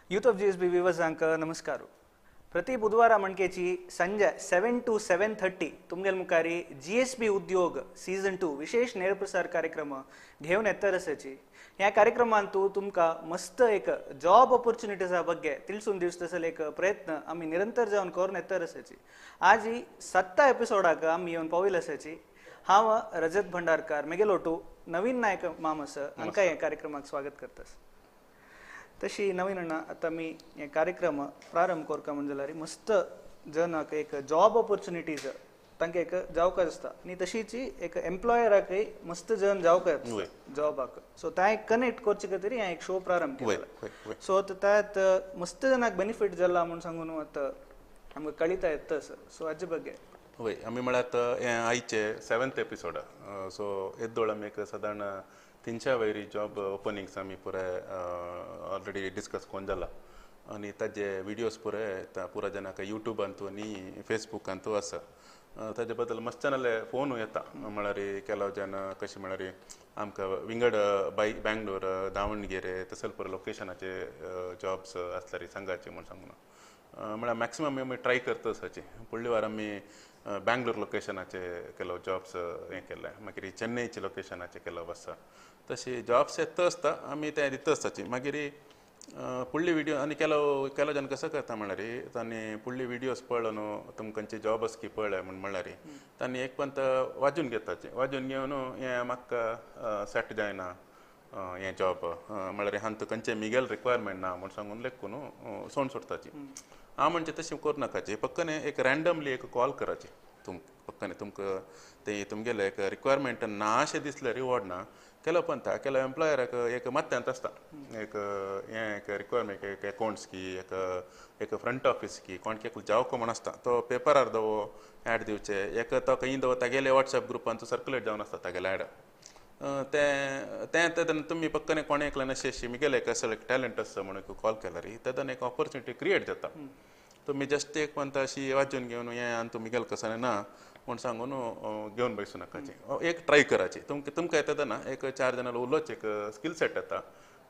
Youth of GSB व्यूवर्सांक नमस्कार. प्रति बुधवार मणकेची संजे 7 to 7:30 तुमगेल मुखारी जीएसबी उद्योग सीजन 2 विशेष नेरप्रसार कार्यक्रम घेवन येता आसाची. ह्या कार्यक्रमांतू तुमकां मस्त एक जॉब ऑपॉर्च्युनिटीजा ಬಗ್ಗೆ ತಿಳಿಸುन दिवचो एक प्रयत्न आमी निरंतर जावन करून येता आसाची. आज ही 7 एपिसोडाक आमी येवन पाविल्ले आसाची. हांव रजत भंडारकार मेगेलोटू नवीन नायक मामस हांकां ह्या कार्यक्रमाक स्वागत करतास. तशी नवीन अण्णा आतां आमी हे कार्यक्रम प्रारंभ करता म्हण जाल्यार मस्त जनाक एक जॉब ऑपॉर्च्युनिटीज तांकां एक जावपाक आसता आनी तशीच एक एम्प्लॉयराकय मस्त जन जावपाक आसता जॉबाक. सो तें एक कनेक्ट करचे खातीर हें एक शो प्रारंभ केला. सो आतां त्यात मस्त जनाक बेनिफीट जाला म्हूण सांगून आतां आमकां कळिता येता. सो हाजे ಬಗ್ಗೆ वय आमी म्हळ्यार हें आयचे 7th episode. सो येदोळ आमी एक सादारण 300 वयरी जॉब ओपनिंग्स आमी पुराय ऑलरेडी डिस्कस करून जाला आनी ताजे विडियोज पुराय पुरा जनाक यूट्यूबांतू आनी फेसबुकांतू आसा. ताजे बद्दल मस्त जाणाले फोनू येता म्हळ्यार ಕೆಲವು जन कशें म्हळ्यार आमकां विंगड बाय बँगलोर दावणगेरे तसले पुरा लोकेशनाचे जॉब्स आसल्यार सांगाचे म्हूण सांगून म्हळ्यार मॅक्सिमम आमी ट्राय करता आसाची. फुडले वार आमी बँगलोर लोकेशनाचे ಕೆಲವು जॉब्स हें केल्ले, मागीर चेन्नईचे लोकेशनाचे ಕೆಲವು आसा. तशी जॉब्स येता आसता आमी ते दिता आसताची. मागीर फुडली विडियो आनी ಕೆಲವು ಕೆಲವು जन कसो करता म्हळ्यार तांणी फुडली विडियोज पळोवन तुमकां खंयचे जॉब आसा की पळय म्हूण म्हळ्यार तांणी एक पंत वाजून घेताचे. वाजून घेवन हें म्हाका सेट जायना हें जॉब म्हळ्यार हांतू खंयचे मिगेल रिक्वायरमेंट ना म्हूण सांगून लेखून सोड सोडटाची. हांव म्हणचे तशें करूं नाकाची. पक्कने एक रँडमली एक कॉल कराची. पक्कने तुमकां ते तुमगेले एक रिक्वायरमेंट ना अशें दिसलें रिवॉर्ड ना केलो पंता केलो एम्प्लॉयराक एक मत्यांत आसता एक हें एक रिक्वायरमेंट एक अकाउंट्स की एक एक फ्रंट ऑफिस की कोण एकलो जावको म्हण आसता तो पेपरार दवो ॲड दिवचे एक तो खंय दवो तागेले वॉट्सएप ग्रुपांत सर्कुलेट जावन आसता तागेले ॲड तें तें तेन्ना तुमी पक्कने कोणें एकल्यान अशें मिगेले एक असो टॅलंट आसा म्हणून कॉल केल्यार तेन्ना एक ऑपॉर्च्युनिटी क्रिएट जाता. तुमी जस्ट एक म्हणटा अशी वाजून घेवन हें आनी तुमी गेल कसो ना म्हूण सांगून घेवन बसूं नाकाची. एक ट्राय कराची. तुमकां तुमकां येता तेन्ना एक 4 जाणां उलोवचें एक स्कील सेट येता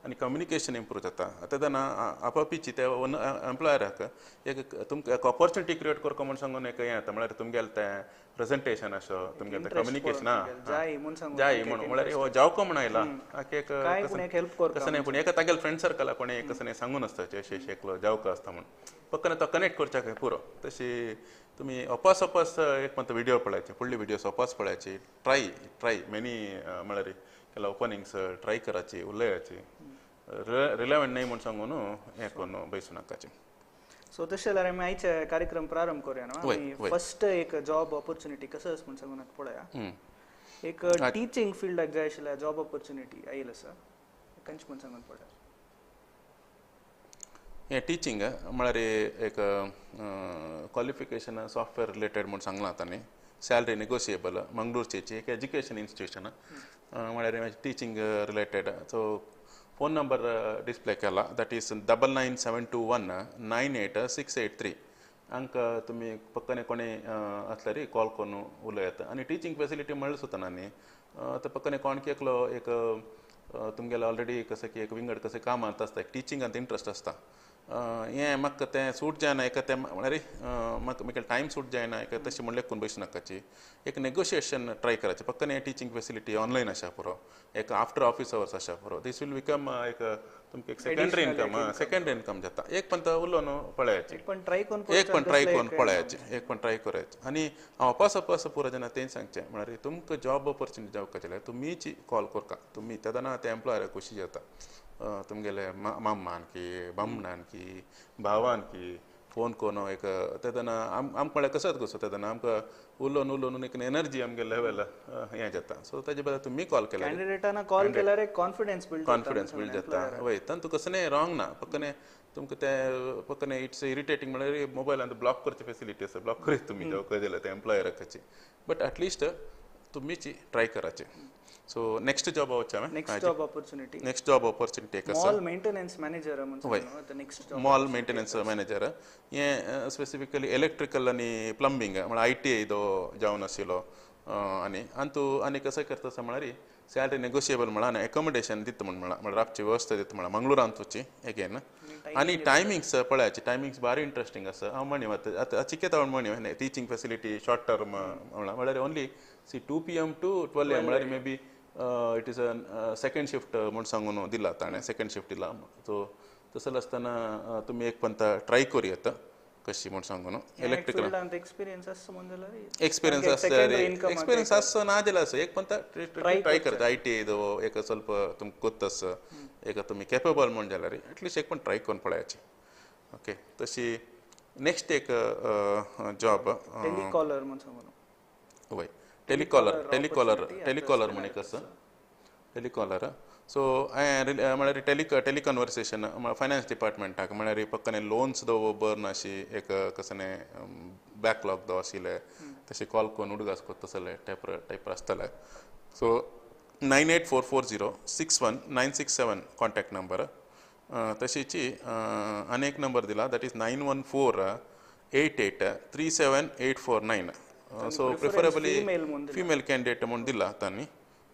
आनी कम्युनिकेशन इम्प्रूव जाता. आतां तेन्ना आपापीची ते एम्प्लॉयराक एक तुमकां एक ऑपॉर्च्युनिटी क्रिएट करता म्हूण सांगून एक हें येता म्हळ्यार तुमगेलें तें प्रेजेंटेशन असो तुमगेलें तें कम्युनिकेशन जाय म्हणून म्हळ्यार हो जावको म्हूण आयला एक कसं न्हय पूण एका तागेले फ्रेंड सर्कला कोणें कसं न्हय सांगून आसता अशें अशें एकलो जावको आसता म्हूण पक्कन तो कनेक्ट करच्याक पुरो. तशी तुमी अपास अपास एक म्हणटा विडियो पळयाचे फुडली विडियोज अपास पळयाची. ट्राय ट्राय मेनी म्हळ्यार केला ओपनिंग्स ट्राय कराची उलयाची रिलेवंट न्हय म्हूण सांगून हें करून बसूं नाकाचें. सो तशें जाल्यार आमी आयचे कार्यक्रम प्रारंभ करुया न्हू. आमी फर्स्ट एक जॉब ऑपॉर्च्युनिटी कसो आसा म्हूण सांगून पळया. एक टिचींग फिल्डाक जाय आशिल्ल्या जॉब ऑपॉर्च्युनिटी आयिल्ली आसा खंयची म्हूण सांगून पळया. हें टिचींग म्हळ्यार एक क्वॉलिफिकेशन सॉफ्टवेअर रिलेटेड म्हूण सांगलां तांणी. सॅलरी नेगोशिएबल मंगळूरची एक एज्युकेशन इन्स्टिट्यूशन म्हळ्यार teaching related. So phone number display केला that is 997219 88683. हांकां तुमी पक्कने कोणी आसल्यार कॉल करून उलयात. आनी टिचींग फेसिलिटी म्हणल्यार सुद्दां न्ही आतां पक्कने कोण एकलो एक तुमगेले ऑलरेडी कसं की एक विंगड कशें कामांत आसता एक टिचिंगांत इंट्रस्ट आसता हें म्हाका तें सूट जायना एका तें म्हळ्यार म्हाका म्हाका टायम सूट जायना एका तशें म्हणलें लेखून बसूं नाकाची. एक नेगोशिएशन ट्राय कराचें. पक्कने टिचींग फेसिलिटी ऑनलायन आसा पुरो एक आफ्टर ऑफिस अवर्स आसा पुरो. दीस will become एक तुमकां एक सेकेंडरी इनकम सेकेंडरी इनकम जाता. एक पण उलोवन पळयाची एक पण ट्राय करून पळयाचें एक पण ट्राय करायचें. आनी हांव अपास अपास पुरो जेन्ना तें सांगचें म्हळ्यार तुमकां जॉब ऑपॉर्च्युनिटी जावपाक जाल्यार तुमीच कॉल करता तुमी तेन्ना ते एम्प्लॉयराक खुशी जाता. तुमगेले माम्मान की बामणान की भावान की फोन करून एक तेन्ना आमकां म्हळ्यार कसत कसो तेन्ना आमकां उलोवन उलोवन एक एनर्जी आमगे लेवल हें जाता. सो ताजे बद्दल तुमी कॉल केल्यार कॅन्डिडेटान कॉल केल्यार एक कॉन्फिडन्स बिल्ड कॉन्फिडन्स बिल्ड जाता. वय तातूंत कसलें रॉंग ना. पक्कने तुमकां तें पक्कने it's irritating म्हळ्यार मोबायलान ब्लॉक करची फेसिलिटी आसा ब्लॉक करीत तुमी जेवका जाल्यार ते एम्प्लॉयराची बट एटलिस्ट तुमीच ट्राय कराचें. सो नेक्स्ट जॉब वच्चा next job opportunity next job opportunity एक आसा मॉल मेंटेनन्स मॅनेजर म्हणून. नेक्स्ट मॉल मेंटेनन्स मॅनेजर हें स्पेसिफिकली इलेक्ट्रिकल आनी प्लंबींग म्हळ्यार ITI दो जावन आशिल्लो आनी अंतू आनी कसो करता आसा म्हळ्यार सॅलरी नेगोशिएबल म्हणा आनी एकोमोडेशन दिता म्हूण म्हणा म्हळ्यार राबची वेवस्था दिता म्हणा मंगळुरांत वचची एगेन. आनी टायमिंग्स पळयाची टायमिंग्स बारी इंट्रस्टींग आसा. हांव म्हणी आतां चिकेता म्हण म्हणी टिचींग फॅसिलिटी शॉर्ट टर्म म्हणा म्हळ्यार only see 2 PM to 12 AM म्हळ्यार may be it is a second shift म्हूण सांगून दिला ताणें सेकंड शिफ्ट दिला. सो तसो आसतना तुमी एक पंता ट्राय करूं येता कशी म्हूण सांगून इलेक्ट्रिकल एक्सपिरियन्स आसता म्हूण जाल्यार एक्सपिरियन्स आसता एक्सपिरियन्स आसता ना जाल्यार आसा एक पंता ट्राय करता I T दो एक ಸ್ವಲ್ಪ तुमकां कोत्त आसा एक तुमी केपेबल म्हूण जाल्यार एटलिस्ट एक पण ट्राय करून पळयाची. ओके तशी नेक्स्ट एक जॉब टेलिकॉलर म्हूण सांगून. वय टेलिकॉलर टेलिकॉलर टेलिकॉलर म्हूण एक आसा टेलिकॉलर. सो हांवें म्हळ्यार टेलिकन्वर्सेशन फायनान्स डिपार्टमेंटाक म्हळ्यार पक्कने लोन्स दो बर्न अशी एक कसने बॅकलॉग दो आशिल्ले तशें कॉल करून उडगास कोत्ता तसले टायपर आसतले. So 98440 61967 contact number. तशीची आनी एक नंबर दिला that is 91488 37849. So preferably female candidate म्हूण दिला तांणी.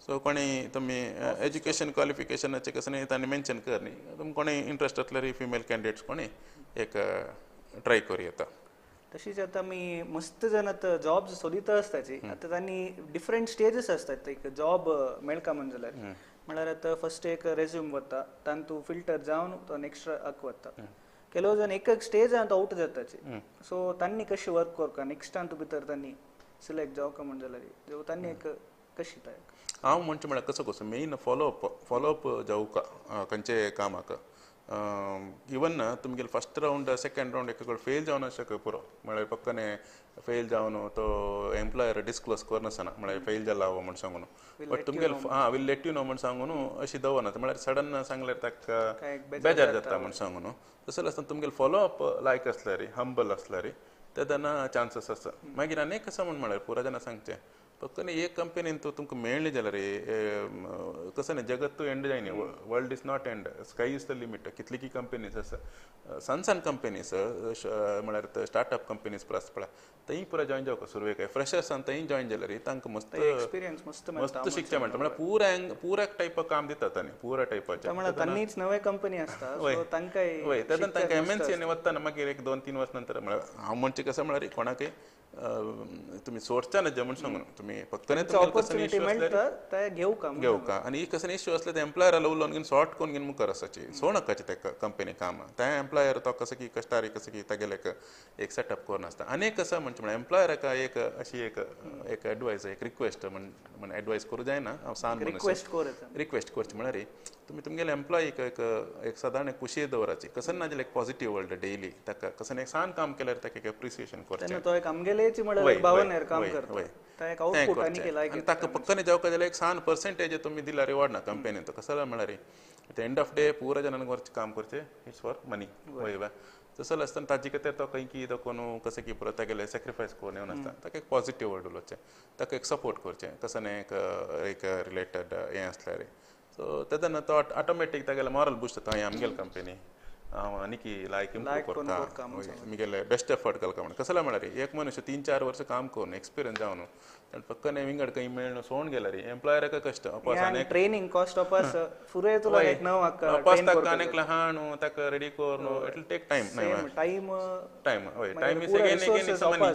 सो कोणी तुमी एज्युकेशन क्वॉलिफिकेशनाचे कसं तांणी मेन्शन कर न्ही तुमी कोणी इंट्रस्ट आसल्यार फिमेल कॅन्डिडेट्स कोणी एक ट्राय करूं येता. तशीच आतां आमी मस्त जाण आतां जॉब्स सोदीत आसताची आतां तांणी डिफरंट स्टेजीस आसतात एक जॉब मेळका म्हण जाल्यार म्हळ्यार आतां फर्स्ट एक रेज्यूम वता तांतू फिल्टर जावन तो नेक्स्ट अक वता. ಕೆಲವು ಜನ एक एक स्टेज ಅಂತ ಔಟ್ जाताची. सो तांणी कशी वर्क करका नेक्स्ट अंतू भितर तांणी सिलेक्ट जावका म्हण जाल्यार तांणी एक कशी तयार हांव म्हणचें म्हळ्यार कसो कसो मेन फॉलोअप जावका खंयचे कामाक. इवन तुमगेले फर्स्ट रावंड सेकंड रावंड एक फेल जावन आसक पुरो म्हळ्यार पक्कने फेल जावन तो एम्प्लॉयर डिस्क्लोज करनासना म्हळ्यार फेल जाला हो म्हूण सांगून बट तुमगेले आं will let you know म्हूण सांगून अशी दवरना म्हळ्यार सडन सांगल्यार ताका बेजार जाता म्हूण सांगून. तसो आसतना तुमगेले फॉलोअप लायक आसल्यार हंबल आसल्यार तेन्ना चान्सीस आसा. मागीर आनी एक आसा म्हूण म्हळ्यार पुरा जाणां सांगचें फक्त एक कंपनीन तूं तुमकां मेळ्ळें जाल्यार कसं न्ही जगत तूं एंड जायना world is not end sky is the limit. कितली की कंपनीज आसा सान सान कंपनीज म्हळ्यार स्टार्टअप कंपनीज पुरा आसता पळय थंय पुरा जॉयन जावका सुरवेक फ्रेशर्सान थंय जॉयन जाल्यार तांकां मस्त एक्सपिरियन्स मस्त मस्त शिकचें मेळटा म्हळ्यार पुरा पुरा टायप काम दितात आनी पुरा टायपाचें तांणीच नवे कंपनी आसता तांकां वय तेन्ना तांकां एम एन सी आनी वतना मागीर एक 2-3 वर्स नंतर म्हळ्यार हांव म्हणचें कसं म्हळ्यार कोणाकय तुमी सोडच्या न्हय म्हूण सांगून तुमी फक्त घेवका आनी कसं इश्यू आसले ते एम्प्लॉयराला उलोवन घेवन सॉर्ट करून घेवन मुखार आसाची सोडनाकाची ते कंपनी काम त्या एम्प्लॉयर तो कसं की कश्टारी कसं की तागेले एक सेटअप करून आसता. आनी एक कसं म्हणचें म्हळ्यार एम्प्लॉयराक एक अशी एक एक एडवायस एक रिक्वेस्ट म्हण एडवायस करूं जायना हांव सान रिक्वेस्ट करची म्हळ्यार तुमी तुमगेले एम्प्लॉयीक एक एक सादारण खुशी दवराची कसं ना जाल्यार एक पॉझिटिव्ह वर्ड डेली ताका कसं एक सान काम केल्यार ताका एक एप्रिसिएशन करचें. ताका पक्कने जावका जाल्यार एक सान पर्सेंटेज तुमी दिल्यार रिवॉर्ड ना कंपनीन तो कसो म्हळ्यार एंड ऑफ डे पुरा जाणांक वरचें काम करचें it's for money वय बा. तसो आसतना ताजे खातीर तो खंय की तो कोण कसं की पुरो तागेले सॅक्रिफायस करून येवन आसता ताका एक पॉझिटिव्ह वर्ड उलोवचें ताका एक सपोर्ट करचें कसं न्ही एक एक रिलेटेड हें आसल्यार सो तेन्ना तो ऑटोमॅटीक तागेले मॉरल बुस्ट जाता हें आमगेले कंपनी हांव आनीकी लायक इम्प्रूव करता मुगेले बेस्ट एफर्ट घालता म्हण कसलें म्हळ्यार एक मनुष्य 3-4 वर्सां काम करून एक्सपिरियन्स जावन आनी पक्कने विंगड खंय मेळ्ळें सोडून गेल्यार एम्प्लॉयराक कश्ट अपास आनी ट्रेनिंग कॉस्ट अपास फुडें तुला एक नव अपास ताका आनी लहान ताका रेडी करून it will take time time time हय time is again again is money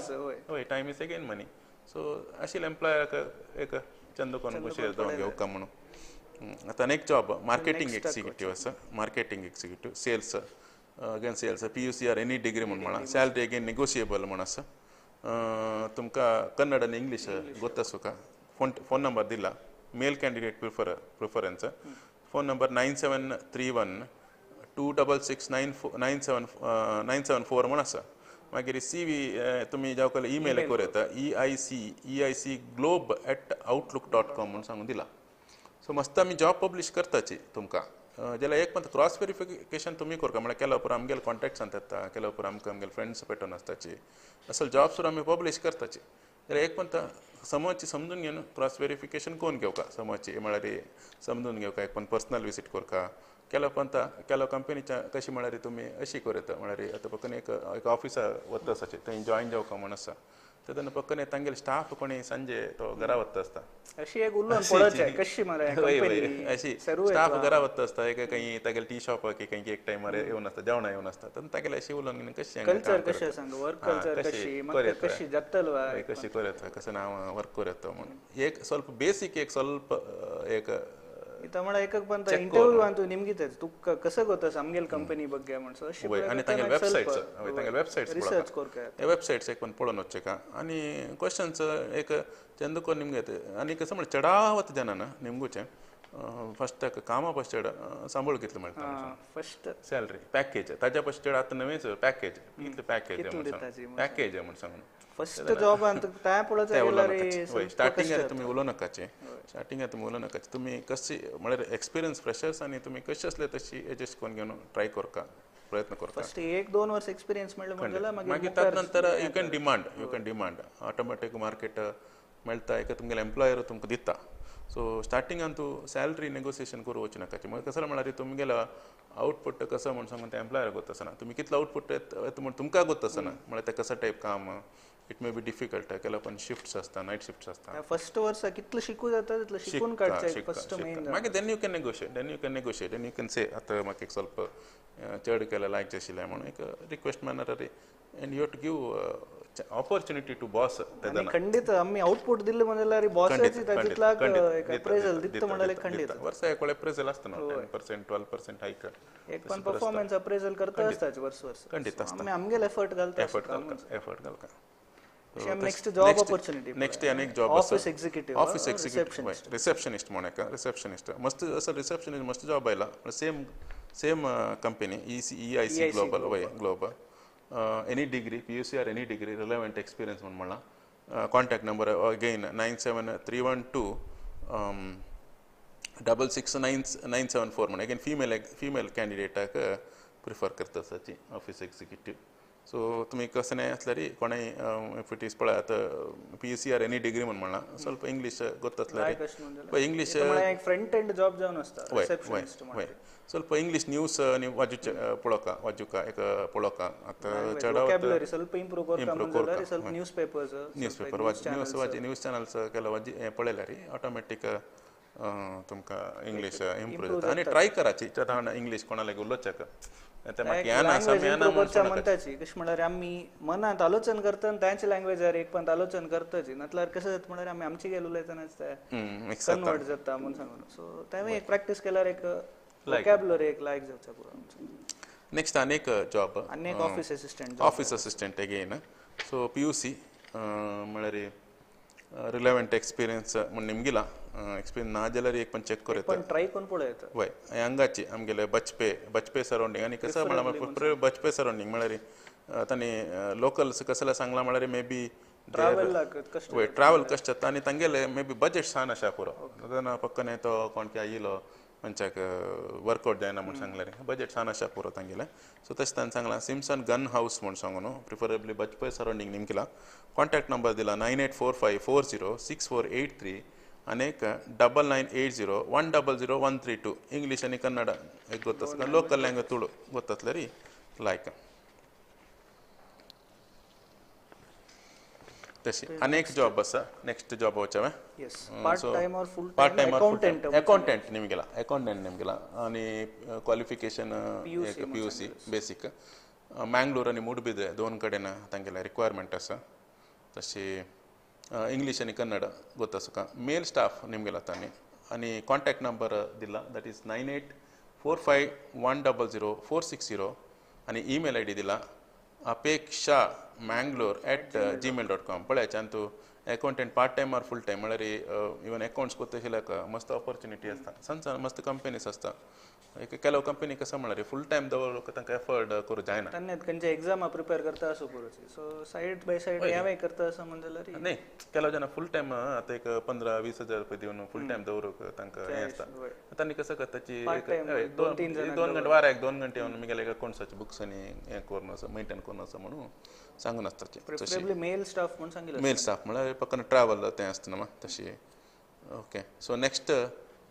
हय time is again money. So आशिल्ले एम्प्लॉयराक एक चंद करून खुशी जावन घेवका म्हणून. आतां एक जॉब मार्केटींग एक्झिक्युटीव आसा marketing executive sales again sales PUC or any degree म्हूण म्हणा सॅलरी अगेन नेगोशिएबल म्हूण आसा. तुमकां कन्नड आनी इंग्लीश गोत्ता सुका फोन नंबर दिला male candidate preference phone number 9731 266 974 म्हूण आसा. मागीर सी व्ही तुमी जावं ईमेल करूं येता eicglobe@outlook.com म्हूण सांगून दिला. सो मस्त आमी जॉब पब्लीश करताची तुमकां जाल्यार एक मात क्रॉस वेरिफिकेशन तुमी करता म्हळ्यार केल्या उपरांत आमगेले कॉन्टेक्ट्सान येता केल्या उपरांत आमकां आमगेले फ्रेंड्स पेटोवन आसताची असल जॉब सुद्दां आमी पब्लीश करताची जाल्यार एक पण समजची समजून घेवन क्रॉस वेरिफिकेशन करून घेवका समजची म्हळ्यार समजून घेवका एक पण पर्सनल विजीट करका केल्या उपरांत केल्या कंपनीच्या कशी म्हळ्यार तुमी अशी करूं येता म्हळ्यार आतां फक्त एक एक ऑफिसा वता आसाचे थंय जॉयन जावका म्हूण आसा तेन्ना पक्कने तांगेले स्टाफ कोणी संजे तो घरा वता आसता अशी एक उलोवन पळोवचें कशी मरे कंपनी अशी स्टाफ घरा वता आसता एक खंय तागेले टी शॉपाक खंय एक टायमार येवन आसता जेवणां येवन आसता तेन्ना तागेले अशी उलोवन कशी कल्चर कशें सांग वर्क कल्चर कशी मागीर कशी जातलो कशी करता कसं हांव वर्क करता म्हणून एक ಸ್ವಲ್ಪ बेसिक एक ಸ್ವಲ್ಪ एक इथं एक पण इंटरव्यू आणि तू निमगीतच तू कसं होतं आमगेल कंपनी ಬಗ್ಗೆ म्हणसो अशी आणि तांगेले वेबसाइट्स तांगेले वेबसाइट्स रिसर्च करका वेबसाइट्स एक पण पळोवन वचचे का आणि क्वेश्चन्स एक चंद कोण निमगे आणि कसं म्हळ्यार चडावत जनान निमगुचें फस्ट कामा पस चड सांबाळून कितलें मेळटा फस्ट सॅलरी पॅकेज ताज्या पस चड आतां नवेंच पॅकेज कितलें पॅकेज पॅकेज म्हण सांगून फस्ट जॉब त्या पळोवचें स्टार्टिंगार तुमी उलोवं नाकाचे स्टार्टिंगार तुमी उलोवं नाकाचे तुमी कशी म्हळ्यार एक्सपिरियन्स फ्रेशर्स आनी तुमी कशी आसले तशी एडजस्ट करून घेवन ट्राय करका प्रयत्न करता फस्ट 1-2 वर्ष एक्सपिरियन्स मेळ्ळें म्हणल्यार मागीर तात नंतर you can demand you can demand automatic market मेळटा एक तुमगेले एम्प्लॉयर तुमकां दिता सो स्टार्टिंगान तूं सॅलरी नेगोसिएशन करूं वचूं नाकाचे मागीर कसो म्हळ्यार तुमगेलो आउटपुट कसो म्हण सांगून ते एम्प्लॉयराक गोत आसना तुमी कितलो आउटपुट येता म्हण तुमकां गोत आसना म्हळ्यार तें कसो टायप काम it may be difficult केला पण शिफ्ट्स असता नाईट शिफ्ट्स असता फर्स्ट वर्ष कितलं शिकू जाता तितलं शिकून काढचे फर्स्ट मेन मागीर then you can negotiate then you can negotiate then you can say आता म्हाका एक ಸ್ವಲ್ಪ चड केला लायक आशिल्लें म्हणून एक request manner and you have to give opportunity to boss ಖಂಡಿತ आम्ही आउटपुट दिले म्हणल्यार बॉसाची तातूंतला एक अप्रेजल दिता म्हणल्यार खंडित वर्सा एक अप्रेजल आसता न्हू 10% 12% हायक एक पण परफॉर्मन्स अप्रेजल करता आसताच वर्स वर्स खंडित आसता आम्ही आमगेले एफर्ट घालता एफर्ट घालता नेक्स्ट जॉब ऑपॉर्च्युनिटी नेक्स्ट अनेक job office executive office executive receptionist म्हणून एका रिसेप्शनिस्ट मस्त असं रिसेप्शनिस्ट मस्त जॉब आयला same same company EIC global वय global any degree PUC or any degree relevant experience म्हणून म्हणला कॉन्टॅक्ट नंबर अगेन 97312 669 974 म्हणून अगेन फिमेल फिमेल कॅन्डिडेटाक प्रिफर करता आसाची ऑफिस एक्झिक्युटीव सो तुमी कसं आसल्यार कोणेय if it is पळयात PUC or any degree म्हूण म्हणलां ಸ್ವಲ್ಪ इंग्लीश गोत्तासल्यार इंग्लीश फ्रंट एंड जॉब जावन आसता वय वय वय ಸ್ವಲ್ಪ इंग्लीश न्यूज आनी वाजूचे पळोवका वाजुका एक पळोवका आतां चड ಸ್ವಲ್ಪ इंप्रूव करता म्हणल्यार ಸ್ವಲ್ಪ news papers news paper news वाजी न्यूज चॅनल्स केला वाजी हें पळयल्यार ऑटोमॅटीक तुमकां इंग्लीश इम्प्रूव जाता आनी ट्राय कराची चड इंग्लीश कोणा लागीं उलोवच्याक म्हणटाची कशें म्हळ्यार आमी मनांत आलोचन करता आनी तांचे लँग्वेजार एक पण आलोचन करताची नातल्यार कशें जाता म्हळ्यार आमी आमची गेल उलयतनाच ते कन्वर्ट जाता म्हूण सांगून सो तेंवूय एक प्रॅक्टीस केल्यार एक वोकॅबुलरी एक लायक जावचा पुरो. नेक्स्ट आनी एक जॉब आनी एक office assistant office assistant again so PUC म्हळ्यार रिलेवंट एक्सपिरियन्स म्हूण निमगिला एक्सपिरियन्स ना जाल्यार एक पण चेक करूं पण ट्राय करून पळयता वय हांगाची आमगेले बचपे बचपे सरावंडींग आनी कसं म्हळ्यार बचपे सरावंडींग म्हळ्यार तांणी लोकल्स कसल्या सांगलां म्हळ्यार मे बी वय ट्रॅवल कश्ट जाता आनी तांगेले मे बी बजेट सान आसा पुरो तेन्ना पक्कने तो कोण काय येयलो मनशाक वर्कआउट जायना म्हूण सांगल्यार बजेट सान आसा पुरो तांगेलें सो तशें ताणें सांगलां सिम्सन गन हावस म्हूण सांगू न्हू प्रिफरेबली बचपे सरावंडींग निमकिला कॉन्टॅक्ट नंबर दिला 9845406483 आनी एक 9980100132 इंग्लीश आनी कन्नड एक गोत्तासता लोकल लँग्वेज तुळू गोत्तासल्यार लायक तशी आनी एक जॉब आसा नेक्स्ट जॉब वचवे part time or full part time accountant accountant निमगेला accountant निमगेला आनी क्वालिफिकेशन एक PUC basic Mangalore आनी मुडबिद्रे दोन कडेन तांगेले रिक्वायरमेंट आसा तशी इंग्लीश आनी कन्नड गोत्तासुका मेल स्टाफ निमगेला तांणी आनी कॉन्टॅक्ट नंबर दिला that is 9845100460 आनी ईमेल I D दिला अपेक्षा mangalore @gmail.com पळयाचे आनी तूं accountant part time or full time म्हळ्यार इवन अकाउंट्स कोत्ता आशिल्ल्याक मस्त ऑपॉर्च्युनिटी आसता सण सण मस्त कंपनीज आसता एक ಕೆಲವು कंपनी कसं म्हळ्यार फूल टायम दवरलो तांकां एफर्ड करूं जायना तांणी खंयचे एग्जाम प्रिपेर करता असो पुरो सो सायड बाय सायड हेंवूय करता असो म्हण जाल्यार न्ही ಕೆಲವು जण फूल टायम आतां एक 15-20 हजार रुपये दिवन फूल टायम दवरूंक तांकां हें आसता तांणी कसं करताची 2 घंटे वाराक 2 घंटे येवन मुगेले अकाउंट्साचे बुक्स आनी हें करून आसा मेंटेन करून आसा म्हणून सांगून आसताचे प्रिफरेबली मेल स्टाफ म्हूण सांगिल्लें मेल स्टाफ म्हळ्यार पक्कन ट्रॅवल तें आसता न्हू तशी ओके सो नेक्स्ट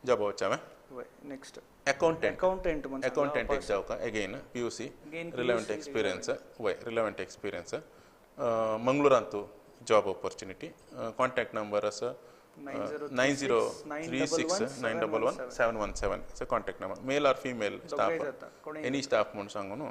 जॉब वचया वय नेक्स्ट अकाउंटंट अकाउंटंट म्हण अकाउंटंट एक जावका अगेन PUC relevant experience वय रिलेवंट एक्सपिरियन्स मंगळूरांतू Job opportunity. Contact number आसा 9036911717. It's a contact number, male or female staff, any staff म्हूण सांगू न्हू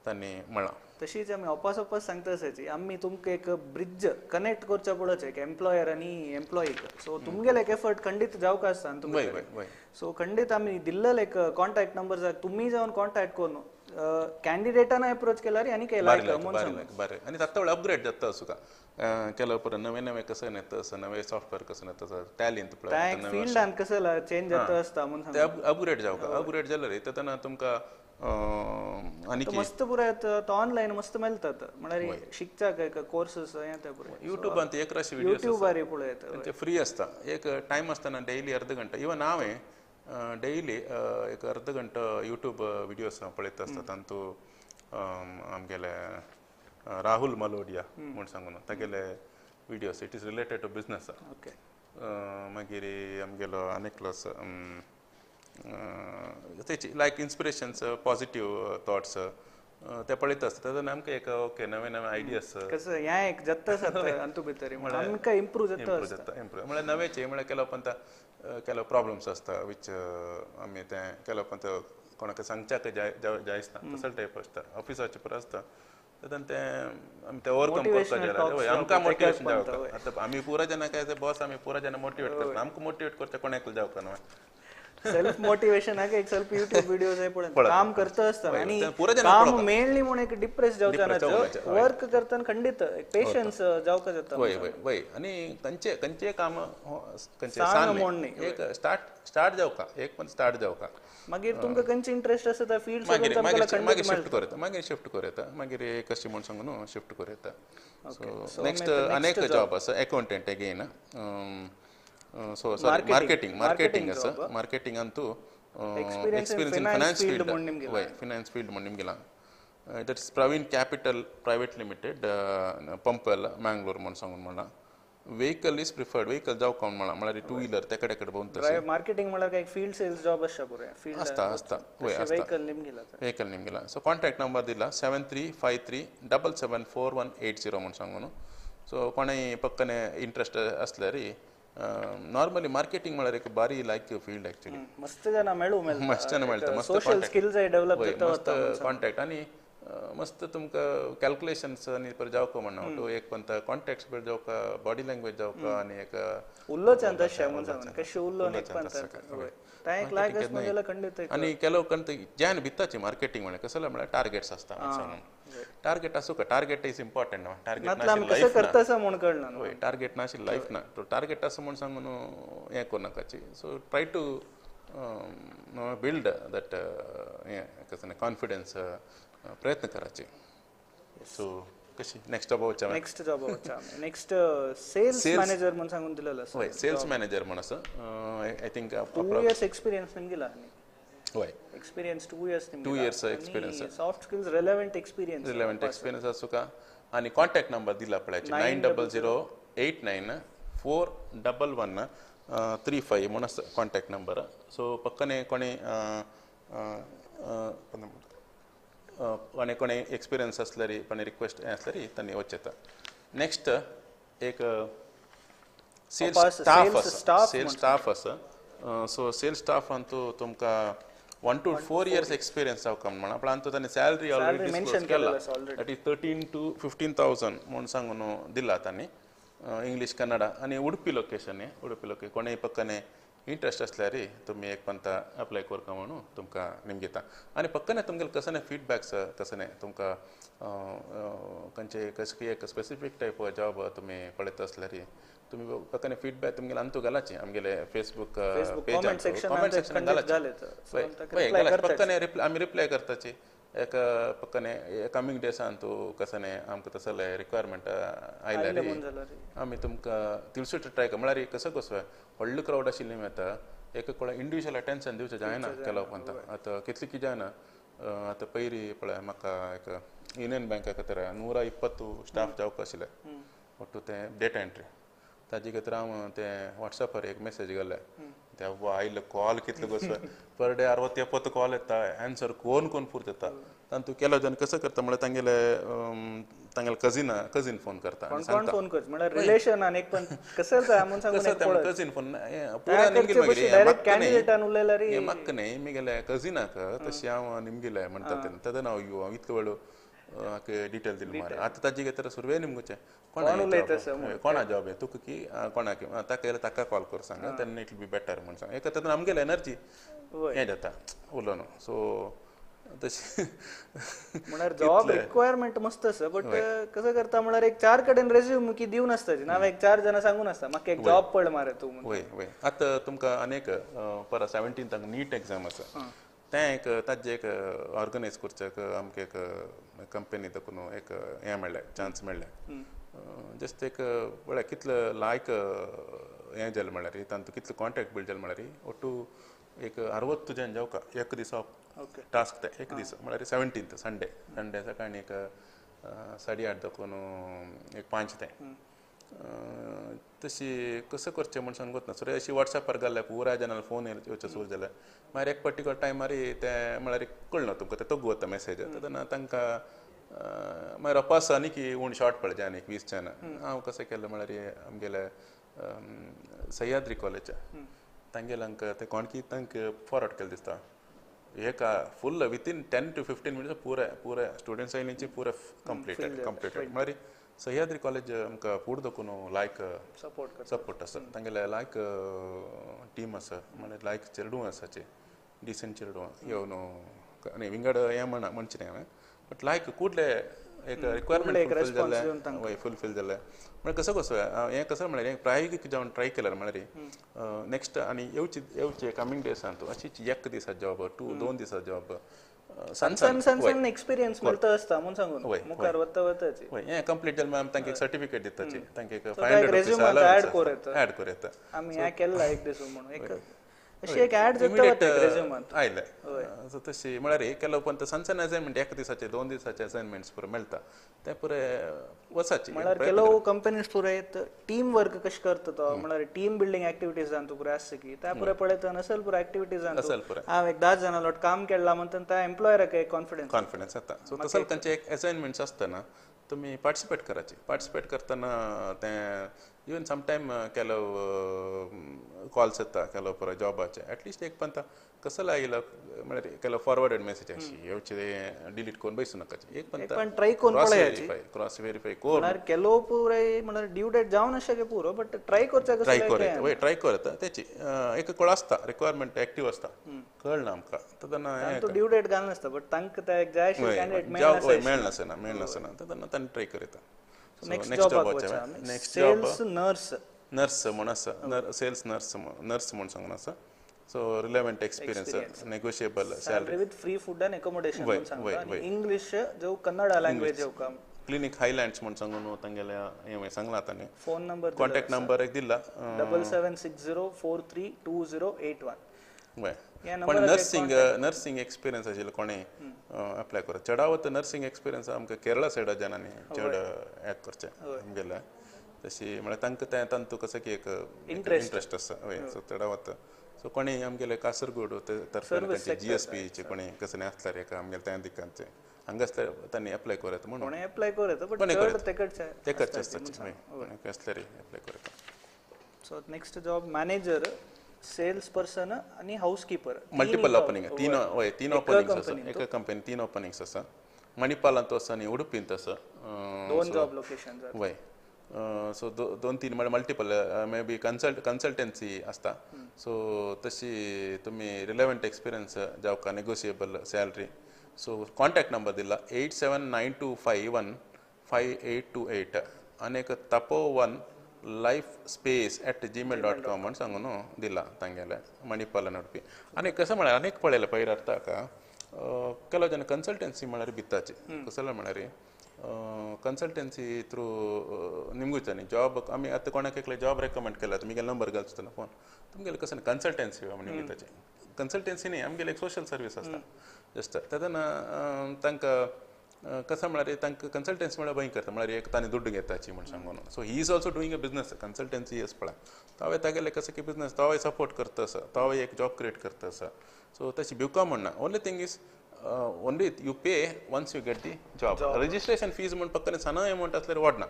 तांणी म्हळां. तशीच आमी अपास अपास सांगता आसाची आमी तुमकां एक ब्रिज कनेक्ट करच्या पडच एक एम्प्लॉयर आनी एम्प्लॉईक. सो तुमगेले एक एफर्ट खंडीत जावंक आसता न्हू तुमकां. सो खंडीत आमी दिल्लेले एक कॉन्टॅक्ट नंबर जाय, तुमी जावन कॉन्टॅक्ट करून कॅन्डिडेटान अप्रोच केल्यार आनी बरें बरें आनी आतां अपग्रेड जाता सुका केल्या उपरांत नवे नवे कसं येता, नवे सॉफ्टवेअर कसं येता, टॅलींत फिल्डान कसं चेंज जाता आसता म्हणून ते अपग्रेड जावका. अपग्रेड जाल्यार तेन्ना तुमकां आनी मस्त पुराय ऑनलायन मस्त मेळतात, म्हळ्यार शिकच्याक एक कोर्सेस हें ते पुराय युट्यूबान एक राशी व्हिडियोज युट्यूबार पळयता, ते फ्री आसता. एक टायम आसतना डेली अर्द घंटा, इवन हांवें डेली एक अर्द घंटो यूट्यूब व्हिडियोज पळयत आसता. तातूंत आमगेले राहुल मलोडिया म्हूण सांगून तागेले videos, it is related to business. Okay. मागीर आमगेलो आनी एकलो तेची लायक इन्स्पिरेशन्स, पॉझिटिव्ह थॉट्स ते पळयत आसता. तेन्ना आमकां एक ओके नवे नवे आयडियास कसं हें एक जाता आसता भितर आमकां इम्प्रूव जाता, इम्प्रूव म्हळ्यार नवेचे म्हळ्यार केलो पण केलो प्रॉब्लम्स आसता which आमी तें केलो पण कोणाक सांगच्याक जायच ना तसो टायप आसता. ऑफिसाचे पुरो आसता तेन्ना तें आमी तें ओवरकम करपाक जाय, आमकां मोटिवेशन जावका. आतां आमी पुरा जेन्ना काय बॉस आमी पुरा जेन्ना मोटिवेट करता, आमकां मोटिवेट करता कोणाक जावका न्हू. सेल्फ मोटिवेशन आहे एक सेल्फ यूट्यूब व्हिडिओज आहे पळय काम करता असताना आणि काम मेळली म्हणून एक डिप्रेस जावचा ना, वर्क करताना खंडित पेशन्स जावका जाता. वय वय वय आणि कंचे कंचे काम कंचे सान एक स्टार्ट जावका, एक पण स्टार्ट जावका. मागीर तुमकां खंयचे इंटरेस्ट आसा त्या फील्ड मागीर शिफ्ट करूं येता, मागीर शिफ्ट करूं येता, मागीर कशें म्हूण सांगू न्हू शिफ्ट करूं येता. सो नेक्स्ट अनेक जॉब आसा accountant again. So sorry, marketing आसा. मार्केटिंगान तूं एक्सपिरियन्स इन फायनान्स फील्ड, वय फायनान्स फील्ड म्हूण निमगेला. That is Praveen capital private limited, Pumpwell, Mangalore म्हूण सांगून म्हणलां. व्हेकल is preferred, vehicle जावका म्हूण म्हणलां, म्हळ्यार टू व्हिलर ते कडेन कडेन भोंवता. मार्केटिंग म्हळ्यार काय फील्ड सेल्स जॉब आसता पुराय फील्ड आसता आसता वय आसता व्हेकल निमगेला, व्हेकल निमगेला. सो कॉन्टॅक्ट नंबर दिला 7353774180 म्हूण सांगून. सो कोणूय पक्कने इंट्रस्ट आसल्यार नॉर्मली मार्केटिंग म्हळ्यार एक बारी लायक फील्ड एक्चुअली. मस्त जाणां मेळू मेळटा, मस्त जाणां मेळटा, मस्त सोशल स्किल्स डेव्हलप जाता, मस्त कॉन्टॅक्ट आनी मस्त तुमकां कॅल्क्युलेशन्स आनी परत जावका म्हणना टू एक पण कॉन्टॅक्ट्स बरें जावका, बॉडी लँग्वेज जावका आनी एक उलोवचें तशें म्हूण सांगून कशें उलोवन एक पण खंडीत. आनी ಕೆಲವು ಕಂತ ज्यान भिताची मार्केटिंग म्हळ्यार कसले म्हळ्यार टार्गेट्स आसता. टार्गेट आसूं का, टार्गेट is important. Target करता म्हूण कळना, हय टार्गेट नाशिल्ली लायफ ना. तो टार्गेट आसा म्हूण सांगून हें करूं नाकाची. So try to build that हें कसलें कॉन्फिडन्स प्रयत्न करायचे. सो कशी नेक्स्ट जॉब वचच्या, नेक्स्ट जॉब वचच्या नेक्स्ट सेल्स मॅनेजर म्हूण सांगून दिलेलो आसा. हय सेल्स मॅनेजर म्हूण आसा. I think 2 years experience निमगेला. हय experience 2 years 2 years experience, soft skills relevant experience, relevant experience आसू का. आनी कॉन्टॅक्ट नंबर दिला पळयाचे 9008941135 म्हूण आसा कॉन्टॅक्ट नंबर. सो पक्कने कोणी कोणे कोणे एक्सपिरियन्स आसल्यार कोणे रिक्वेस्ट आसल्यार तांणी वचता. नेक्स्ट एक सेल्स स्टाफ आसा, सेल्स स्टाफ आसा. सो सेल्स स्टाफान तूं तुमकां 1 to 4 years experience जावका म्हणा. पूण आतां तांणी सॅलरी ऑलरेडी डिस्क्लोज केला, that is 13 to 15,000 म्हूण सांगून दिला तांणी. इंग्लीश कन्नडा आनी उडपी लोकेशन, उडपी लोकेशन. कोणेय पक्कने इंट्रस्ट आसल्यार तुमी एक पंता अप्लाय करका म्हणून तुमकां निमगेता. आनी पक्कने तुमगेले कसले फिडबॅक्स कसले तुमकां खंयचे कसली एक स्पेसिफीक टायप जॉब तुमी पळयता आसल्यार तुमी पक्कने फिडबॅक तुमगेले अंतू घालाचे आमगेले फेसबूक पेज कॉमेंट सेक्शनान घालाचे. हय पक्कने आमी रिप्लाय करताची. एक पक्कने कमींग डेसान तूं कसने आमकां तसले रिक्वायरमेंट आयल्यार आमी तुमकां तिळसूट ट्राय कर. म्हळ्यार कसो कसो व्हडलो क्रावड आशिल्ली येता एक कोणा इंडिविज्युअल अटेन्शन दिवचें जायना केलो पंता. आतां कितली की जायना. आतां पयरी पळय म्हाका एक युनियन बँका खातीर 120 स्टाफ जावपा आशिल्ले, ಒಟ್ಟು ते डेटा एंट्री. ताजे खातीर हांव ते वॉट्सॅपार एक मॅसेज घाले ते आयले कॉल कितले कसो पर डे 60-70 कॉल येता आन्सर कोण कोण पुरत येता तांतू केलो जन कसो करता म्हळ्यार तांगेले तांगेले कजीन फोन करता कोण फोन करता म्हळ्यार रिलेशन आनी एक पण कसं सांगून कजीन फोन पुरा निमगेले मागीर डायरेक्ट कॅन्डिडेटान उलयल्यार हे म्हाका न्ही मिगेले कजीनाक तशें हांव निमगेले म्हणटा तेन्ना तेन्ना हांव यो हांव इतलो वेळ हाका डिटेल दिली मारे आतां ताजे घेतर सुरवे निमगुचें कोणा जॉब हे तुका की कोणाक ताका येयल्यार ताका कॉल कर सांग तेन्ना it will be better म्हण सांग एक तेन्ना आमगेले एनर्जी हें जाता उलोवन सो तशें म्हळ्यार जॉब रिक्वायरमेंट मस्त आसा बट कसं करता म्हळ्यार एक 4 कडेन रेज्यूम की दिवन आसता ना एक 4 जाणां सांगून आसता म्हाका एक जॉब पड मारे तूं वय वय आतां तुमकां अनेक परत 17 नीट एग्जाम आसा तें एक ताजें एक ऑर्गनायज करच्याक आमकां एक कंपनी दाखोवन एक हें मेळ्ळें चान्स मेळ्ळें जस्ट एक पळय कितलो लायक हें जालें म्हळ्यार तांतूं कितलो कॉन्टेक्ट बिल्ड जालें म्हळ्यार ಒಟ್ಟು एक 60 जन जावका एक दिसा टास्क ते एक दीस म्हळ्यार 17 संडे संडे सकाळी एक 8:30 दाखोवन एक 5 ते तशी कसं करचें म्हण सांगून ना सर अशी वॉट्सॅपार घाल्ले पुराय जाणां फोन येवचें सुरू जालें मागीर एक पर्टिक्युलर टायमार ते म्हळ्यार कळना तुमकां ते तोगू वता मॅसेज तेन्ना तांकां मागीर अपास आनी की उण शॉर्ट पडले आनी एक 20 जाणां हांव कसें केलें म्हळ्यार आमगेले सह्याद्री कॉलेज तांगेल्यांक ते कोणकी तांकां फॉरवर्ड केलें दिसता एक फूल वितीन 10 to 15 minutes पुराय पुराय स्टुडंट्स आयलींची पुराय कंप्लिटेड कंप्लिटेड म्हळ्यार सह्याद्री कॉलेज आमकां फूड दाखोवन लायक सपोर्ट आसा तांगेले लायक टीम आसा म्हळ्यार लायक चेडूं आसाचे डिसंट चेडूं येवन आनी विंगड हें म्हणा म्हणचें न्ही हांवें बट लायक कुडले एक रिक्वायरमेंट फुलफील जालें वय फुलफील जालें म्हळ्यार कसो कसो हें कसो म्हळ्यार प्रायोगीक जावन ट्राय केल्यार म्हळ्यार नेक्स्ट आनी येवचे येवचे कमींग डेसान तूं अशीच एक दिसा जॉब 2 दिसा जॉब सन सन सन एक्सपिरियन्स मेळता आसता म्हूण सांगून मुखार वता वताची वय हें कंप्लीट जालें मागीर तांकां एक सर्टिफिकेट दिताची तांकां एक 500 रुपीज ऍड करूं येता आमी हें केलां एक दीस म्हणून एक अशी एक ऍड जाता रेज्युमांत आयलें सो तशी म्हळ्यार केलो पण सण सण असायनमेंट एक दिसाचे 2 दिसाचे असायनमेंट्स पुरो मेळटा ते पुरे वसाची म्हळ्यार ಕೆಲವು कंपनीज पुरे टीम वर्क कशें करता तो म्हळ्यार टीम बिल्डिंग एक्टिविटीज जावन पुरे आसता की त्या पुरे पळयता असल पुरो एक्टिविटीज जावन हांव एक 10 जाणां लोट काम केला म्हणटा त्या एम्प्लॉयराक एक कॉन्फिडन्स कॉन्फिडन्स येता सो तसो तांचे एक असायनमेंट्स आसतना तुमी पार्टिसिपेट करायची पार्टिसिपेट करतना तें इवन समटायम ಕೆಲವು कॉल्स येता ಕೆಲವು पुरो जॉबाचे एटलिस्ट एक पण कसो आयलो म्हळ्यार ಕೆಲವು फॉरवर्डेड मेसेज अशी येवचे डिलीट करून बैसू नाकाचे एक पण ट्राय करून पळयाची क्रॉस वेरीफाय करून म्हळ्यार ಕೆಲವು पुराय म्हळ्यार ड्यू डेट जावन आसचे पुरो बट ट्राय करच्याक ट्राय कर वय ट्राय करता तेची एक कळ आसता रिक्वायरमेंट एक्टिव आसता कळना आमकां तेन्ना ड्यू डेट घालनासता बट तांकां ते एक जाय आशिल्ले कॅन्डिडेट मेळनासना मेळनासना तेन्ना तांणी ट्राय करता. Next job sales nurse nurse म्हूण आसा सेल्स नर्स नर्स म्हूण सांगून आसा so relevant experience negotiable salary with free food and accommodation म्हूण सांगता आनी इंग्लिश जो कन्नडा लँग्वेज येवका क्लिनिक हायलँड्स म्हूण सांगून तांगेले हें सांगलां ताणें फोन नंबर कॉन्टॅक्ट नंबर एक दिला 7760432081 वय पण नर्सिंग नर्सिंग एक्सपिरियन्स आशिल्लो कोणें अप्लाय करता चडावत नर्सिंग एक्सपिरियन्स आमकां केरळा सायडा जाणांनी चड हें करचें आमगेलें तशी म्हळ्यार तांकां तें तांतूं कसो की एक इंट्रस्ट आसा वय सो चडावत सो कोणी आमगेले कासरगोड तर्फे जी एस पीचे कोणी कसले आसल्यार एका आमगेले त्या दिकांचे हांगा आसल्यार तांणी अप्लाय करूं येता म्हणून कोणें अप्लाय करूं येता बट चड ते कडचे ते कडचे आसता वय आसल्यार अप्लाय करूं येता. So next job manager sales person आनी हाऊस कीपर मल्टिपल ओपनिंग तीन वय तीन ओपनिंग्स आसा एका कंपनी 3 ओपनिंग्स आसा मणिपालांत आसा आनी उडुपींत आसा 2 जॉब लोकेशन वय सो 2-3 म्हळ्यार मल्टिपल मे बी कन्सल्टन्सी आसता सो तशी तुमी रिलेवंट एक्सपिरियन्स जावका negotiable salary so contact number दिला 8792515828 आनी एक Tapovan life space @gmail.com म्हण सांगून दिला तांगेले मणिपालान उडपी आनी कसं म्हळ्यार आनीक पळयलें पयर अर्थाक ಕೆಲವು ಜನ ಕನ್ಸಲ್ಟೆನ್ಸಿ म्हळ्यार भिताचे कसले म्हळ्यार कन्सल्टन्सी थ्रू निमगूच न्ही जॉब आमी आतां कोणाक एकले जॉब रेकमेंड केला तुमगेले नंबर घालचो फोन तुमगेले कसं कन्सल्टन्सी म्हणून भिताचे कन्सल्टन्सी न्ही आमगेले एक सोशल सर्वीस आसता जस्ट तेन्ना तांकां कसं म्हळ्यार तांकां कन्सल्टन्सी म्हळ्यार भंय करता म्हळ्यार एक ताणें दुड्ड घेताची म्हण सांगून. So he is also doing a business consultancy as पळय तो तागेले कसं की बिजनस तो सपोर्ट करता आसा, तो एक जॉब क्रिएट करता आसा. सो तशी बिकॉम म्हणना, only thing is only you pay once you get the job. Registration fees म्हण पक्कने सण अमावंट असल्यार वाडना,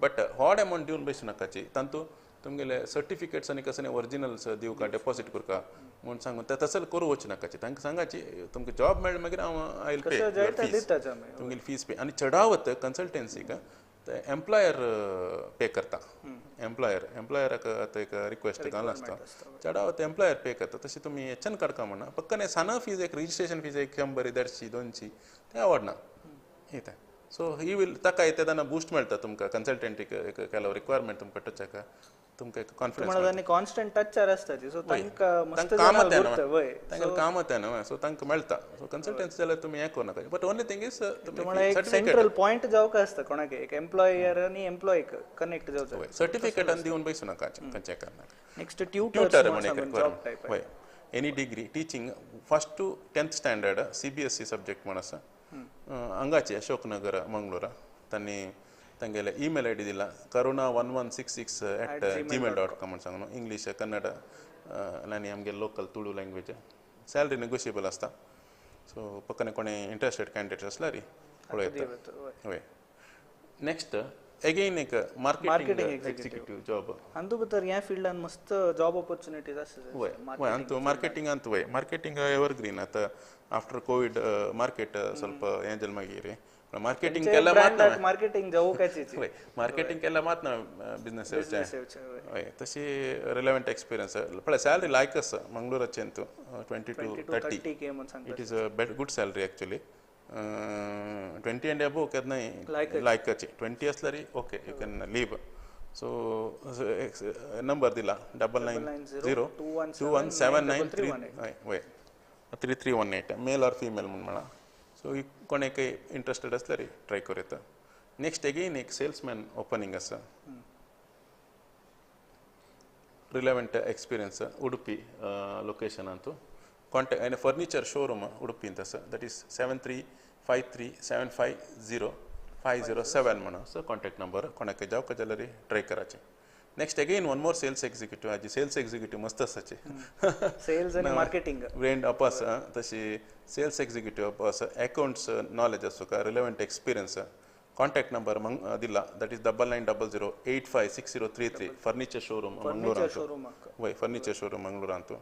बट व्हड अमावंट दिवन बसूं नाकाची. तांतू तुमगेले सर्टिफिकेट्स आनी कसं ओरिजिनल्स दिवका डेपॉजीट करका म्हूण सांगून ते तसं करूं वचूं नाकाची. तांकां सांगाची तुमकां जॉब मेळ्ळें मागीर हांव I will pay fees, तुमगेली फीज पे. आनी चडावत कन्सल्टन्सीक ते एम्प्लॉयर पे करता, एम्प्लॉयर एम्प्लॉयराक आतां एक रिक्वेस्ट घाल आसता, चडावत एम्प्लॉयर पे करता. तशें तुमी हेच्यान काडका म्हणना पक्कने सान फीज एक रजिस्ट्रेशन फीज एक 100 150 200 ते आवडना येता. सो he will ताका तेन्ना बूस्ट मेळटा तुमकां कन्सल्टंटीक एक केलो रिक्वायरमेंट तुमकां टचाक तुमकां एक कॉन्फिडन्स मेळटा. कॉन्स्टंट टचार आसता सो तांकां मस्त तांकां काम येता न्हू, सो तांकां मेळटा. सो कन्सल्टन्सी जाल्यार तुमी हें करूं नाका, बट ओनली थिंग is एक सेंट्रल पॉयंट जावंक आसता कोणाक एक एम्प्लॉयर आनी एम्प्लॉयक कनेक्ट जावचो. सर्टिफिकेटान दिवन बसूं नाका खंयच्या कारणाक. नेक्स्ट ट्युटर म्हण एक रिक्वायरमेंट, हय any degree teaching 1st to 10th standard CBSE subject म्हण आसा. हांगाचे अशोक नगर मंगळूरा तांणी तांगेले ईमेल I D दिला karuna1166@gmail.com म्हण सांगून. इंग्लीश कन्नड आनी आमगे local Tulu language. Salary negotiable आसता. सो पक्कने कोणे इंट्रस्टेड कॅन्डिडेट्स आसल्यार पळयता. हय नेक्स्ट एगेन एक मार्केटिंग एक्झिक्युटीव जॉब. अंतू भितर ह्या फिल्डान मस्त जॉब ऑपॉर्च्युनिटीज आसा. वय वय अंतू मार्केटिंगांत वय मार्केटिंग एवरग्रीन. आतां आफ्टर कोविड मार्केट ಸ್ವಲ್ಪ हें जालें मागीर मार्केटिंग केल्यार मात मार्केटिंग जावपाची, वय मार्केटिंग केल्यार मात ना बिजनेस येवचें. हय तशी रिलेवंट एक्सपिरियन्स पळय. सॅलरी लायक आसा मंगळूराचे Antu 20 to 30. It is a good salary actually. 20 and above केन्नाय लायकाची, 20 असल्यार okay you can leave. So number दिला 990 21793 हय 3318 मेल ऑर फिमेल म्हूण म्हणा. सो कोणाकय इंट्रस्टेड आसल्यार ट्राय करूं येता. नेक्स्ट एगेन एक सेल्समॅन ओपनिंग आसा. रिलेवंट एक्सपिरियन्स उडुपी लोकेशनांतू. कॉन्टॅक्ट आनी फर्निचर शोरूम उडुपींत आसा, that is 7353750507 म्हणून सो कॉन्टॅक्ट नंबर. कोणाकय जावका जाल्यार ट्राय कराचे. Next again one more sales executive. हाजी सेल्स एक्झिक्युटीव मस्त आसाचे, सेल्स आनी मार्केटिंग ब्रेंड अपास तशी सेल्स एक्झिक्युटीव अपास अकाउंट्स नॉलेज आसूका रिलेवंट एक्सपिरियन्स. कॉन्टॅक्ट नंबर दिला that is 9900856033 furniture showroom मंगळूरांतू. वय फर्निचर शोरूम मंगळूरांतू.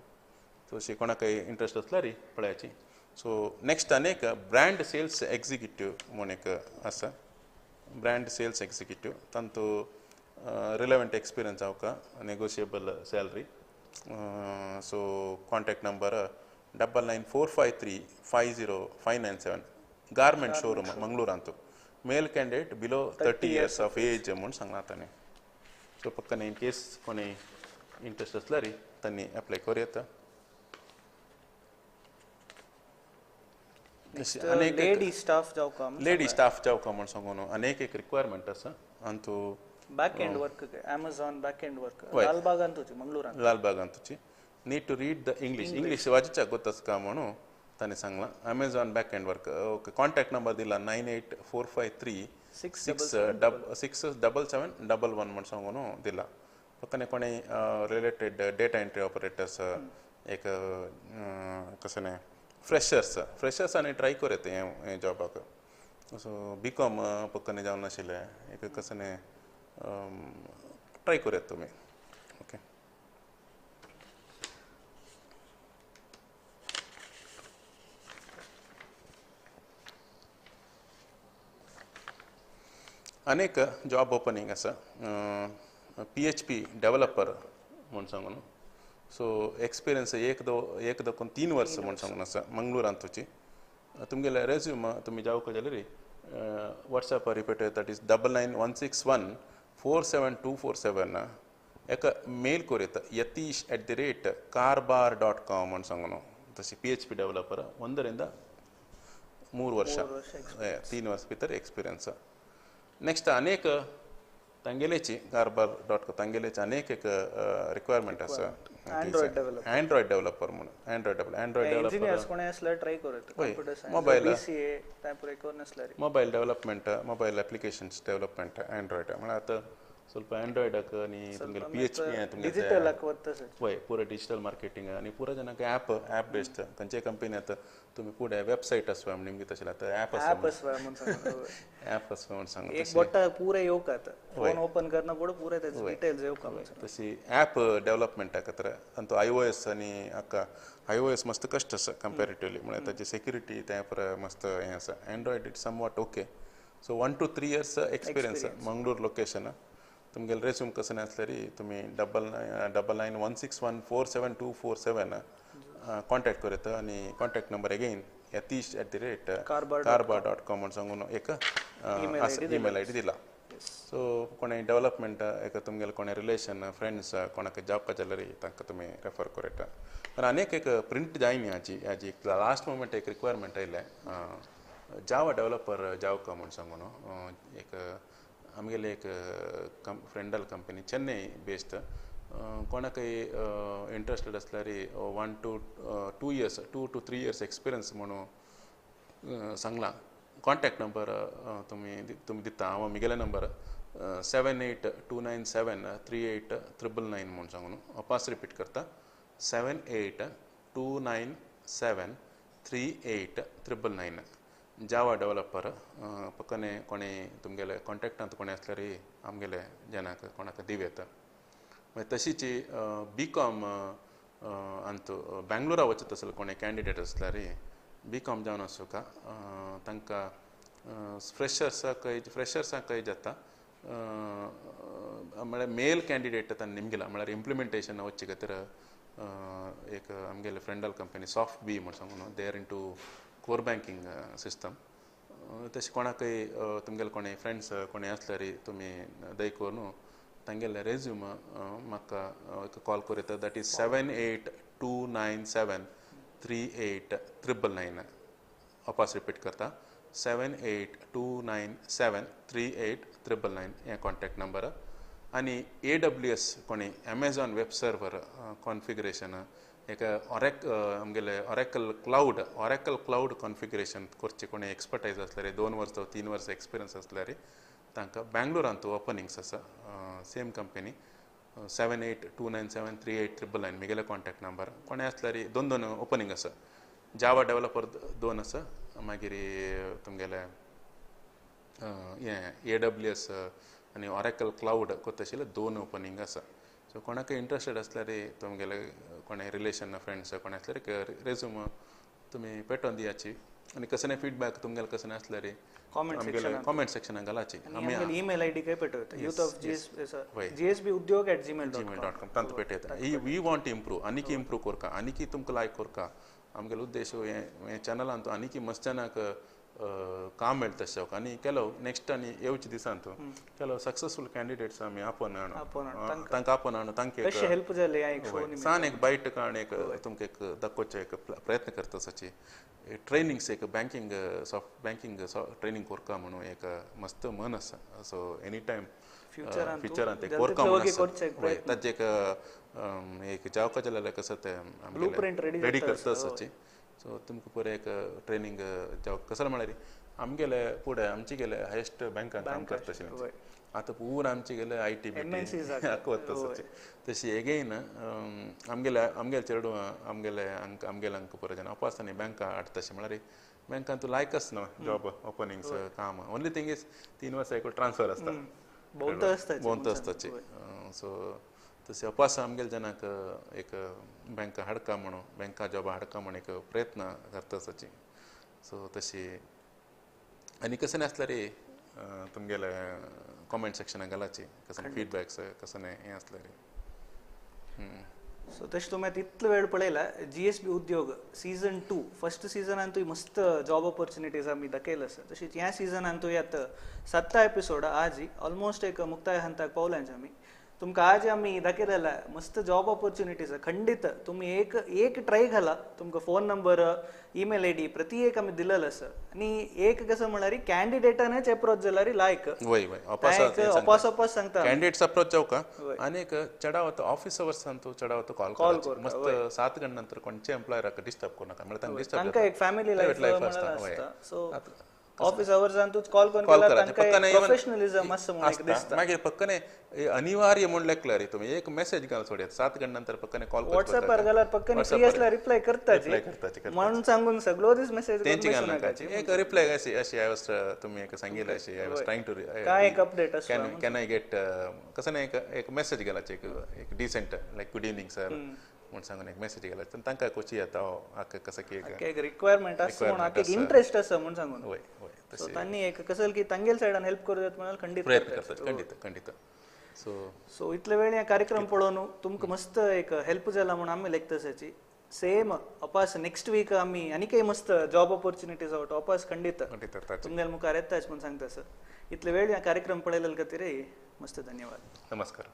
तशी कोणाकय इंट्रस्ट आसल्यार पळयाची. सो नेक्स्ट आनी एक ब्रँड सेल्स एक्झिक्युटीव म्हूण एक आसा, ब्रँड सेल्स एक्झिक्युटीव. तांतू रिलेवंट एक्सपिरियन्स जावका, negotiable salary. So contact number 9945350597 garment showroom मंगळूरांतू. Male candidate below 30 years of age म्हूण सांगला ताणें. सो पक्कने इन केस कोणी इंट्रस्ट आसल्यार तांणी एप्लाय करूं येता. लेडी स्टाफ जावका, लेडी स्टाफ जावका म्हूण सांगून अनेक एक रिक्वायरमेंट आसा. Antu back end work, Amazon back end work लालबागांतूची मंगळूरांत, लालबागांतूची. Need to read the English, English वाचच्याक गोत आसका म्हणून ताणें सांगलां. Amazon back end work okay. Contact number दिला 984536 67711 म्हूण सांगून दिला. पक्कने कोणे रिलेटेड डेटा एंट्री ऑपरेटर्स एक कसं न्ही फ्रेशर्स, फ्रेशर्स आनी ट्राय करूं येता हें जॉबाक. सो बीकॉम पक्कने जावन नाशिल्लें एक कसं न्ही ट्राय करूं येता तुमी. ओके अनेक जॉब ओपनिंग आसा PHP developer म्हूण सांगून. सो एक्सपिरियन्स 1 2 3 वर्स म्हूण सांगून आसा मंगळूरांतूची. तुमगेले रेज्यूम तुमी जावका जाल्यार व्हॉट्सॅपार पेटय, that is 9916147247. एक मेल करूं येता yatish@karbar.com म्हूण सांगून. तशी PHP developer 1 3 वर्ष 3 वर्स भितर एक्सपिरियन्स. नेक्स्ट अनेक तांगेलेची कारबार डॉट कॉम तांगेलेची अनेक एक रिक्वायरमेंट आसा एंड्रॉयड डेव्हलपर म्हणून एंड्रॉयड डेव्हलपर इंजिनियर्स कोणी असल्यार ट्राय करत कंप्युटर सायन्स मोबायल बीसीए ताय पुरे करून असल्यार mobile development mobile applications development Android म्हळ्यार आतां ಸ್ವಲ್ಪ ಆಂಡ್ರಾಯ್ಡಕ್ಕೆ आनी तुमगेले पी एच पी तुमगेले डिजिटलाक वता वय पुरो डिजिटल मार्केटिंग आनी पुरो जनाक ॲप ॲप बेस्ड खंयच्याय कंपनी आतां तुमी फुडें वेबसायट आसवा म्हण निमगी तशें आतां ॲप आसवा म्हूण सांगता ॲप आसवा म्हूण सांगता एक बोटा पुरे येवका आतां फोन ओपन करना पडो पुरे तेजे डिटेल्स येवका तशी ॲप डेव्हलपमेंटा खातीर आनी तो I O S आनी हाका I O S मस्त कश्ट आसा कंपेरेटिवली म्हळ्यार ताची सेक्युरिटी तें पुरो मस्त हें आसा Android it's somewhat okay so 1 to 3 years experience Mangalore location तुमगेले रेज्यूम कसं आसल्यार तुमी 9991614724 कॉन्टॅक्ट करत आनी contact number again Yatish @karbar.com म्हूण सांगून एक ईमेल I D दिला सो कोणें डेव्हलपमेंट एक तुमगेले कोणें रिलेशन फ्रेंड्स कोणाक जॉब जाल्यार तांकां तुमी रेफर करता आनी आनीक एक प्रिंट जायनी हाजी हाजी लास्ट मोमेंट एक रिक्वायरमेंट आयलें जावा डेव्हलपर जावका म्हूण सांगून एक आमगेले एक फ्रेंडल कंपनी चेन्नई बेस्ड कोणाकय इंट्रस्टेड आसल्यार 1 to 2 years 2 to 3 years experience म्हणून सांगलां कॉन्टॅक्ट नंबर तुमी तुमी दिता हांव म्हगेले नंबर 7829738999 म्हूण सांगून पास रिपीट करता 7829738999 जावा डेव्हलपर पक्कने कोणी तुमगेले कॉन्टॅक्टांत कोणी आसल्यार आमगेले जनाक कोणाक दिवं येता मागीर तशीच बी कॉम अंतू बेंगलोरा वचत आसले कोणी कॅन्डिडेट आसल्यार बी कॉम जावन आसूका तांकां फ्रेशर्साकय जाता म्हळ्यार मेल कॅन्डिडेट तांणी निमगिला म्हळ्यार इम्प्लिमेंटेशन वचचे खातीर एक आमगेले फ्रेंडल कंपनी सॉफ्ट बी म्हूण सांगून they are into core banking system तशें कोणाकय तुमगेले कोणी फ्रेंड्स कोणी आसल्यार तुमी दय करून तांगेले रेज्यूम म्हाका कॉल करूं येता that is 7829738999 वापस रिपीट करता 7829738999 हें कॉन्टॅक्ट नंबर आनी ए डब्ल्यू एस कोणी एमेझॉन वेब सर्वर कॉन्फिगरेशन एक आमगेले ऑरेकल क्लावड कॉन्फिगरेशन करचे कोणी एक्सपर्टायज आसल्यार 2 वर्सां 3 वर्सां एक्सपिरियन्स आसल्यार तांकां बेंगलोरांत ओपनिंग्स आसा सेम कंपनी 7829738999 म्हगेले कॉन्टॅक्ट नंबर कोणें आसल्यार 2 ओपनिंग आसा जावा डेव्हलपर 2 आसा मागीर तुमगेले हें ए डब्ल्यू एस आनी ऑरेकल क्लावड करता आशिल्ले 2 ओपनिंग आसा सो कोणाकय इंट्रस्टेड आसल्यार तुमगेले कोणें रिलेशन फ्रेंड्स कोणें आसल्यार रेज्यूम तुमी पेटोवन दियाची आनी कसलें फिडबॅक तुमगेले कसलें आसल्यार कॉमेंट सेक्शनाक घालाची आमी ईमेल I D काय पेटवता youth of gsbudyog@gmail.com तांतू पेटयता we want to improve आनीक इम्प्रूव करका आनीक तुमकां लायक करका आमगेलो उद्देश हें चॅनलान आनीक मस्त जाणांक काम मेळटा तशें आनी केलो नेक्स्ट आनी येवचे दिसांत केलो सक्सेसफूल कॅन्डिडेट्स आमी आपोवन हाडून तांकां आपोवन हाडून तांकां हेल्प जालें सान एक बायट काण एक तुमकां एक दाखोवचें एक प्रयत्न करता तशी ट्रेनिंग्स एक बँकींग सॉफ्ट बँकींग ट्रेनिंग करता म्हणून एक मस्त मन आसा सो एनी टायम फ्युचरांत एक करता म्हणून आसा ताजें एक एक जावका जाल्यार कसो तें रेडी करता तशी सो तुमकां पुरें एक ट्रेनिंग जावं कसलें म्हळ्यार आमगेले फुडें आमचे गेले हायस्ट बँकान काम करता आशिल्लें आतां पुरा आमचे गेले I T B T वता तशी एगेन आमगेले आमगेले चेडूं आमगेले आमगेले हांकां पुरो जाण अपास आनी बँकां हाडटा अशें म्हळ्यार बँकान तूं लायक आसना जॉब ओपनिंग्स काम ओनली थिंग is 3 वर्सां एक ट्रान्सफर आसता भोंवता आसताची सो तशें अपास आमगेले जाणांक एक बँका हाडका म्हणून बँका जॉबा हाडका म्हणून एक प्रयत्न करता तशी सो तशी आनी कसलें आसल्यार तुमगेले कॉमेंट सेक्शनाक घालाची कसलें फिडबॅक्स कसलें हें आसल्यार सो तशें तुमी आतां इतलो वेळ पळयला G S B Udyog season 2 first सिजनान तुवें मस्त जॉब ऑपॉर्च्युनिटीज आमी दाखयले आसा तशीच ह्या सिजनान तुवें आतां 7 एपिसोड आज ऑलमोस्ट एक मुक्ताय हंताक पावल्याच आमी. तुमकां आज आमी दाखयलेला मस्त जॉब ऑपॉर्च्युनिटीज, खंडित तुम्ही एक एक ट्राय घाला. तुमकां फोन नंबर, ईमेल आयडी प्रति एक आमी दिलेलो आसा. आनी एक कसं म्हळ्यार कॅन्डिडेटानच एप्रोच जाल्यार लायक वय वय अपास अपास सांगता कॅन्डिडेट्स अप्रोच जावका. आनी एक चडावत ऑफिस अवर्सान तूं चडावत कॉल कॉल मस्त 7 गंटे नंतर कोणचे एम्प्लॉयराक डिस्टर्ब करू नाका, म्हळ्यार तांकां डिस्टर्ब तांकां एक फॅमिली लायफ आसता. सो ऑफिस अवर्सान तूं कॉल करून केल्यार तांकां प्रोफेशनलिझम आसा म्हणून एक दिसता. मागीर पक्कने अनिवार्य म्हूण लेखल्यार तुमी एक मेसेज घाल सोडयात, 7 गंटे नंतर पक्कने कॉल व्हॉट्सएपार घाल्यार पक्कने फ्री आसल्यार रिप्लाय करताची म्हणून सांगून सगळो दीस मेसेज तेंची घालनाका. एक रिप्लाय अशी अशी I was तुमी एक सांगिल्लें अशी I was trying to काय एक अपडेट आसा, can I get कसं नाही एक मेसेज घालाचे एक decent like good evening sir म्हूण सांगून एक मेसेज घाला, तांकां खोशी येता आका कसं की एक रिक्वायरमेंट आसा म्हणून आका एक इंट्रस्ट आसा म्हणून सांगून. वय वय सो तांणी एक कसं की तांगेल सायडान हेल्प करू जात म्हणाल खंडित प्रयत्न करतात. खंडित खंडित. सो सो इतले वेळ ह्या कार्यक्रम पळोवन तुमकां मस्त एक हेल्प जाला म्हणून आमी लेखतसाची. सेम अपास नेक्स्ट वीक आमी आनीकय मस्त जॉब ऑपॉर्च्युनिटीज आवट अपास खंडित तुमगेल मुखार येताच म्हणून सांगता सर. इतले वेळ ह्या कार्यक्रम पळयलेले खातीर मस्त धन्यवाद. नमस्कार.